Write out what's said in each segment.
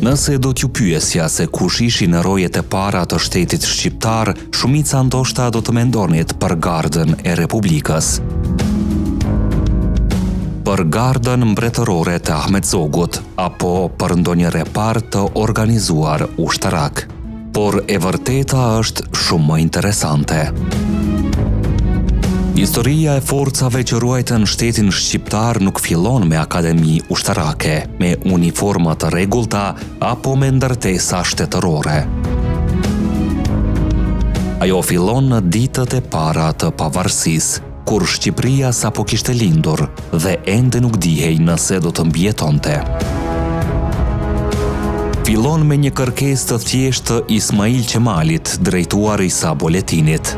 Nëse do t'ju pyesja se kush ishin rojet e para të shtetit shqiptar, shumica ndoshta do të mendonit për Gardën e Republikës. Për Gardën Mbretërore të Ahmet Zogut apo për ndonjë repart të organizuar ushtarak. Por e vërteta është shumë më interesante. Historia e forcave që ruajtën shtetin shqiptar nuk fillon me akademi ushtarake, me uniforma të rregullta apo me ndërtesa shtetërore. Ajo fillon në ditët e para të pavarësisë, kur Shqipëria sapo kishte lindur dhe ende nuk dihej nëse do të mbijetonte. Fillon me një kërkesë të thjeshtë të Ismail Qemalit drejtuar Isa Boletinit.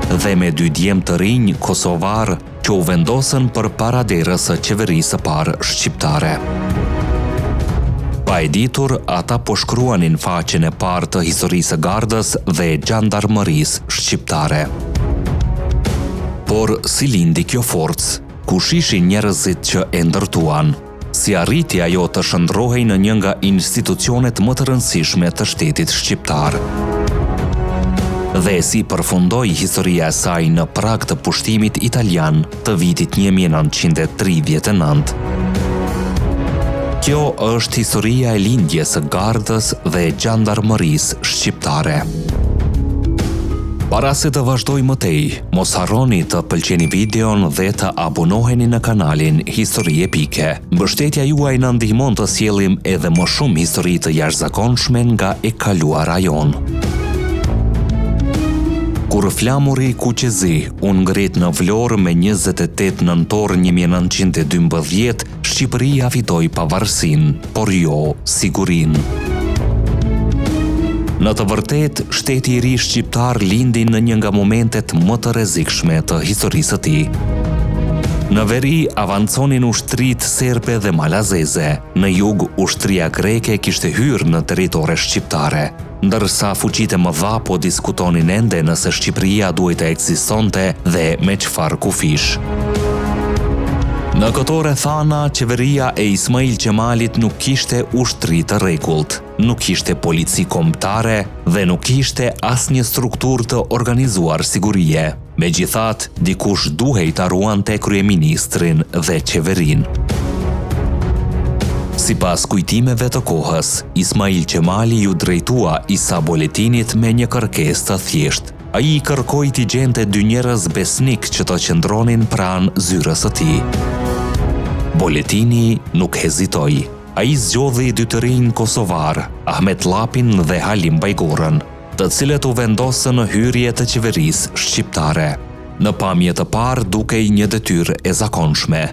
Dhe me dy djem të rinj kosovarë që u vendosën përpara derës së qeverisë së parë shqiptare. Pa e ditur, ata po shkruanin faqen e parë të historisë së Gardës dhe Xhandarmërisë shqiptare. Por si lindi kjo forcë? Kush ishin njerëzit që e ndërtuan? Si arriti ajo të shndërrohej në një nga institucionet më të rëndësishme të shtetit shqiptar? Dhe si përfundoi historia e saj në prag të pushtimit italian të vitit 1939? Kjo është historia e lindjes së Gardës dhe Xhandarmërisë shqiptare. Para se të vazhdoj më tej, mos harroni të pëlqeni videon dhe të abonoheni në kanalin Histori Epike. Mbështetja juaj na ndihmon të sjellim edhe më shumë histori të jashtëzakonshme nga e kaluara jonë. Kur flamuri kuqezi u ngrit në Vlorë me 28 nëntor 1912, Shqipëria fitoi pavarësinë, por jo sigurinë. Në të vërtetë, shteti i ri shqiptar lindi në një nga momentet më të rrezikshme të historisë së tij. Në veri avanconin ushtritë serbe dhe malazeze, në jug ushtria greke kishte hyrë në territore shqiptare. Ndërsa fuqitë e mëdha po diskutonin ende nëse Shqipëria duhej të ekzistonte dhe me çfarë kufijsh. Në këto rrethana, qeveria e Ismail Qemalit nuk kishte ushtri të rregullt, nuk kishte polici kombëtare dhe nuk kishte asnjë strukturë të organizuar sigurie. Megjithatë, dikush duhej ta ruante kryeministrin dhe qeverinë. Sipas kujtimeve të kohës, Ismail Qemali iu drejtua Isa Boletinit me një kërkesë të thjeshtë. Ai i kërkoi t'i gjente dy njerëz besnikë që të qëndronin pranë zyrës së tij. Boletini nuk hezitoi. Ai zgjodhi dy të rinj kosovarë, Ahmet Llapin dhe Halim Bajgorën. të cilët u vendosën në hyrje të qeverisë shqiptare. Në pamje të parë dukej një detyrë e zakonshme,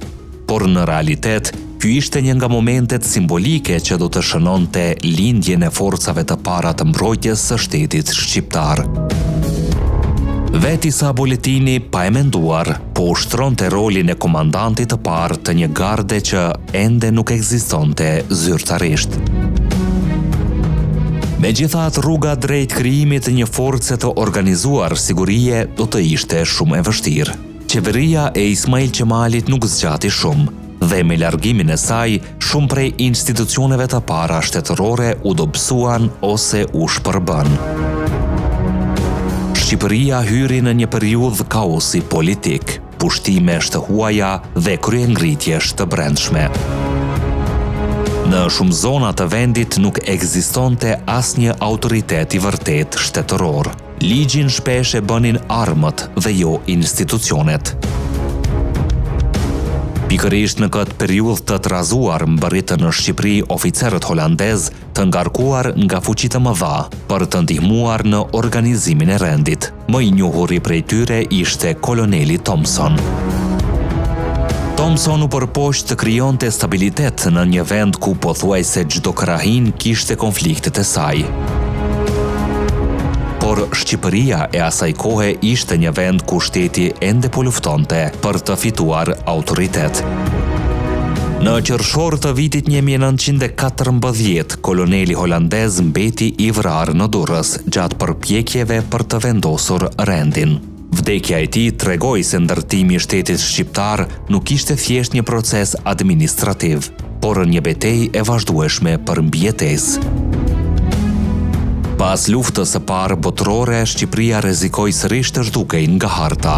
por në realitet ky ishte një nga momentet simbolike që do të shënonte lindjen e forcave të para të mbrojtjes së shtetit shqiptar. Vetë Isa Boletini, pa e menduar, po ushtronte rolin e komandantit të parë të një garde që ende nuk ekzistonte zyrtarisht. Megjithatë, rruga drejt krijimit të një force të organizuar sigurie do të ishte shumë e vështirë. Qeveria e Ismail Qemalit nuk zgjati shumë dhe me largimin e saj, shumë prej institucioneve të para shtetërore u dobësuan ose u shpërbënë. Shqipëria hyri në një periudhë kaosi politik. pushtimesh të huaja dhe kryengritjesh të brendshme. Në shumë zona të vendit nuk ekzistonte asnjë autoritet i vërtetë shtetëror. Ligjin shpesh e bënin armët dhe jo institucionet. Pikërisht në këtë periudhë të trazuar mbërritën në Shqipëri oficerët holandezë të ngarkuar nga fuqitë e mëdha për të ndihmuar në organizimin e rendit. Më i njohuri prej tyre ishte koloneli Thompson. Thompson u përpoq të krijonte stabilitet në një vend ku pothuajse çdo krahinë kishte konfliktet e saj. Por Shqipëria e asaj kohe ishte një vend ku shteti ende po luftonte për të fituar autoritet. Në qershor të vitit 1914, koloneli holandez mbeti i vrarë në Durrës gjatë përpjekjeve për të vendosur rendin. Vdekja e tij tregoi se ndërtimi i shtetit shqiptar nuk ishte thjesht një proces administrativ, por një betejë e vazhdueshme për mbijetesë. Pas luftës së parë botërore, Shqipëria rrezikoi sërish të zhdukej nga harta.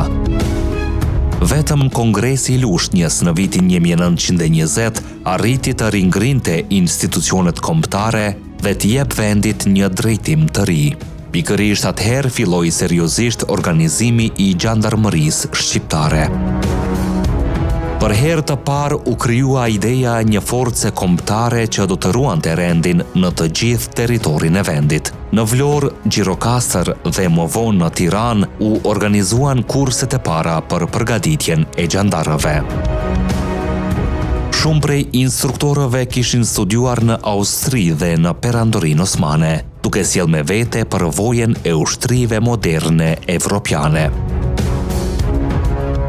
Vetëm Kongresi i Lushnjës në vitin 1920 arriti të ringrinte institucionet kombëtare dhe t'i jep vendit një drejtim të ri. Pikërisht atëherë filloi seriozisht organizimi i xhandarmërisë shqiptare. Për herë të parë u krijua ideja e një force kombëtare që do të ruante rendin në të gjithë territorin e vendit. Në Vlorë, Gjirokastër dhe më vonë në Tiranë u organizuan kurset e para për përgatitjen e xhandarëve. Shumë prej instruktorëve kishin studiuar në Austri dhe në Perandorinë Osmane. duke sjellë me vete përvojën e ushtrive moderne evropiane.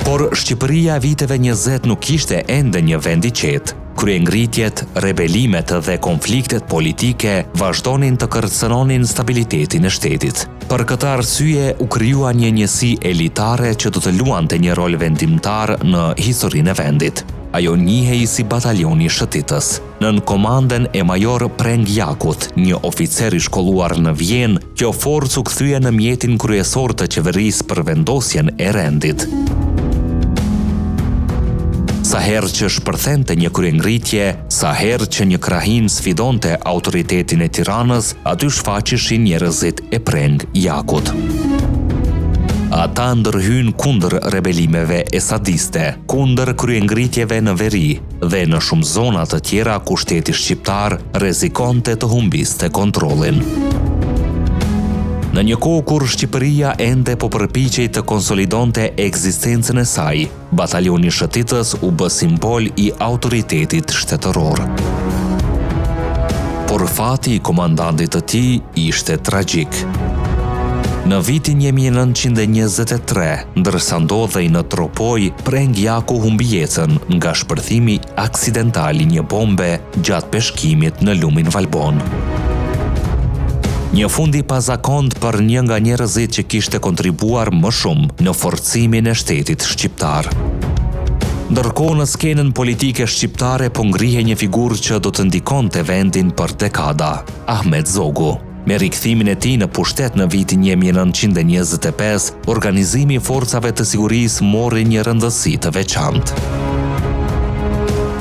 Por Shqipëria e viteve 20 nuk ishte ende një vend i qetë. Kryengritjet, rebelimet dhe konfliktet politike vazhdonin të kërcënonin stabilitetin e shtetit. Për këtë arsye u krijua një njësi elitare që do të luante një rol vendimtar në historinë e vendit. Ajo njihej si Batalioni Shëtitës. Nën komandën e major Preng Jakut, një oficer i shkolluar në Vjenë, kjo forcë u kthye në mjetin kryesor të qeverisë për vendosjen e rendit. Sa herë që shpërthente një kryengritje, sa herë që një krahinë sfidonte autoritetin e Tiranës, aty shfaqeshin njerëzit e Preng Jakut. Ata ndërhynë kundër rebelimeve esadiste, kundër kryengritjeve në veri, dhe në shumë zona të tjera ku shteti shqiptar rrezikonte të humbiste kontrollin. Në një kohë kur Shqipëria ende po përpiqej të konsolidonte ekzistencën e saj, Batalioni Shëtitës u bë simbol i autoritetit shtetëror. Por fati i komandantit të tij ishte tragjik. Në vitin 1923, ndërsa ndodhej në Tropojë, Preng Jaku humbi jetën nga shpërthimi aksidental i një bombe gjatë peshkimit në lumin Valbonë. Një fund i pazakontë për një nga njerëzit që kishte kontribuar më shumë në forcimin e shtetit shqiptar. Ndërkohë në skenën politike shqiptare po ngrihej një figurë që do të ndikonte vendin për dekada, Ahmet Zogu. Me rikthimin e tij në pushtet në vitin 1925, organizimi i forcave të sigurisë mori një rëndësi të veçantë.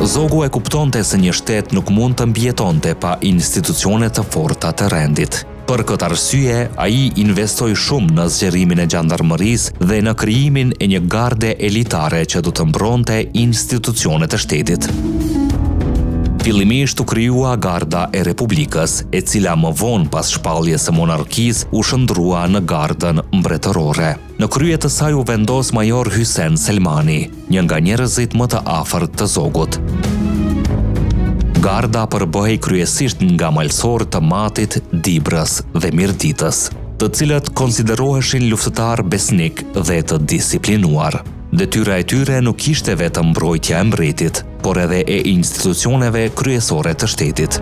Zogu e kuptonte se një shtet nuk mund të mbijetonte pa institucione të forta të rendit. Për këtë arsye, ai investoi shumë në zgjerimin e xhandarmërisë dhe në krijimin e një garde elitare që do të mbronte institucionet e shtetit. Fillimisht u krijua Garda e Republikës, e cila më vonë pas shpalljes së monarkisë u shndërrua në Gardën Mbretërore. Në krye të saj u vendos major Hysen Selmani, një nga njerëzit më të afërt të Zogut. Garda përbëhej kryesisht nga malësorë të Matit, Dibrës dhe Mirditës, të cilët konsideroheshin luftëtarë besnikë dhe të disiplinuar. Detyra e tyre nuk ishte vetëm mbrojtja e mbretit, por edhe e institucioneve kryesore të shtetit.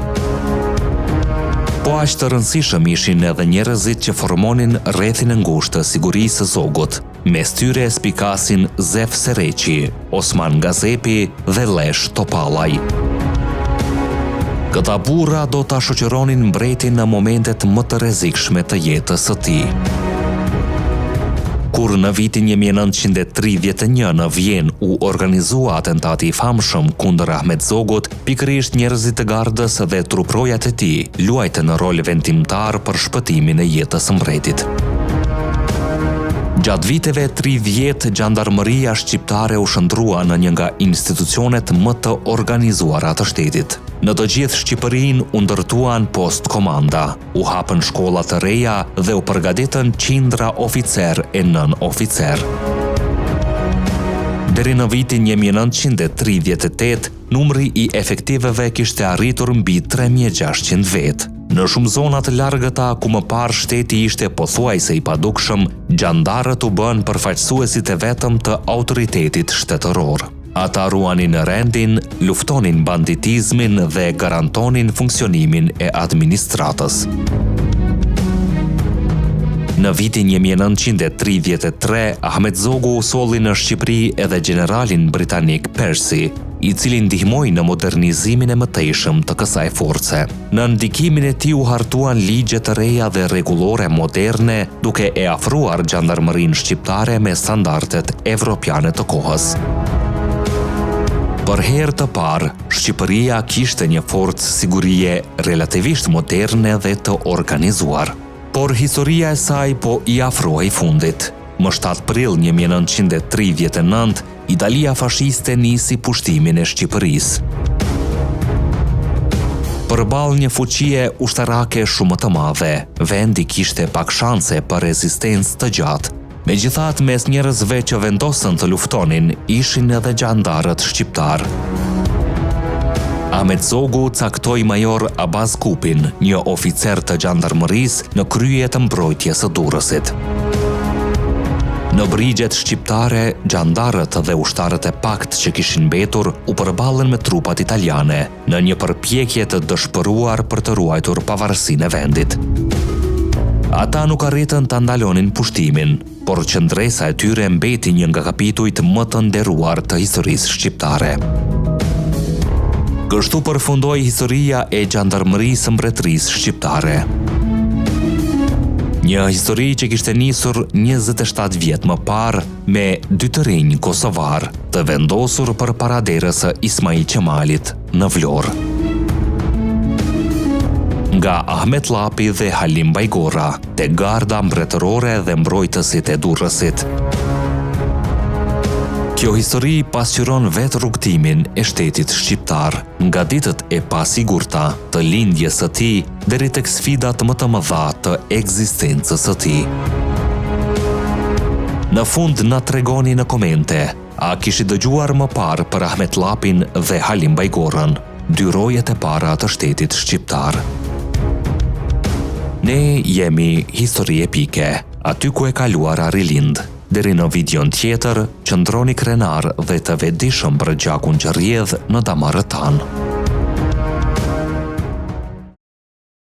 Po aq të rëndësishëm ishin edhe njerëzit që formonin rrethin e ngushtë të sigurisë së Zogut. Mes tyre spikasin Zef Serreqi, Osman Gazepi dhe Llesh Topallaj. Këta burra do ta shoqëronin mbretin në momentet më të rrezikshme të jetës së tij. Kur në vitin 1931 në Vjenë u organizua atentati i famshëm kundër Ahmet Zogut, pikërisht njerëzit e gardës dhe truprojat e tij luajtën rol vendimtar për shpëtimin e jetës së mbretit. Gjatë viteve 30, xhandarmëria shqiptare u shndërrua në një nga institucionet më të organizuara të shtetit. Në të gjithë Shqipërinë u ndërtuan postkomanda, u hapën shkolla të reja dhe u përgatitën qindra oficerë e nënoficerë. Deri në vitin 1938, numri i efektivëve kishte arritur mbi 3600 vetë. Në shumë zona të largëta ku më parë shteti ishte pothuajse i padukshëm, xhandarët u bënë përfaqësuesit e vetëm të autoritetit shtetëror. Ata ruanin rendin, luftonin banditizmin dhe garantonin funksionimin e administratës. Në vitin 1933, Ahmet Zogu solli në Shqipëri edhe gjeneralin britanik Percy, i cili ndihmoi në modernizimin e mëtejshëm të kësaj force. Nën ndikimin e tij u hartuan ligje të reja dhe rregullore moderne, duke e afruar xhandarmërinë shqiptare me standardet evropiane të kohës. Për herë të parë, Shqipëria kishte një forcë sigurie relativisht moderne dhe të organizuar. Por historia e saj po i afrohej fundit. Më 7 prill 1939, Italia fashiste nisi pushtimin e Shqipërisë. Përballë një fuqie ushtarake shumë më të madhe, vendi kishte pak shanse për rezistencë të gjatë. Megjithatë, mes njerëzve që vendosën të luftonin, ishin edhe xhandarët shqiptarë. Ahmet Zogu caktoi major Abaz Kupin, një oficer të xhandarmërisë, në krye të mbrojtjes së Durrësit. Në brigjet shqiptare, xhandarët dhe ushtarët e paktë që kishin mbetur u përballën me trupat italiane, në një përpjekje të dëshpëruar për të ruajtur pavarësinë e vendit. Ata nuk arritën ta ndalonin pushtimin, por qëndresa e tyre mbeti një nga kapitujt më të nderuar të historisë shqiptare. Kështu përfundoi historia e xhandarmërisë së mbretërisë shqiptare. Një histori që kishte nisur 27 vjet më parë me dy të rinj kosovarë të vendosur përpara derës së Ismail Qemalit në Vlorë. Nga Ahmet Llapi dhe Halim Bajgora, te Garda Mbretërore dhe Mbrojtësit e Durrësit. Kjo histori pasqyron vetë rrugëtimin e shtetit shqiptar, nga ditët e pasigurta të lindjes së tij deri tek sfidat më të mëdha të ekzistencës së tij. Në fund na tregoni në komente, a kishit dëgjuar më parë për Ahmet Llapin dhe Halim Bajgorën, dy rojet e para të shtetit shqiptar? Ne jemi Histori Epike, aty ku e kaluara rilind. Deri në videon tjetër, qëndroni krenarë dhe të vetëdijshëm për gjakun që rrjedh në damarët tanë.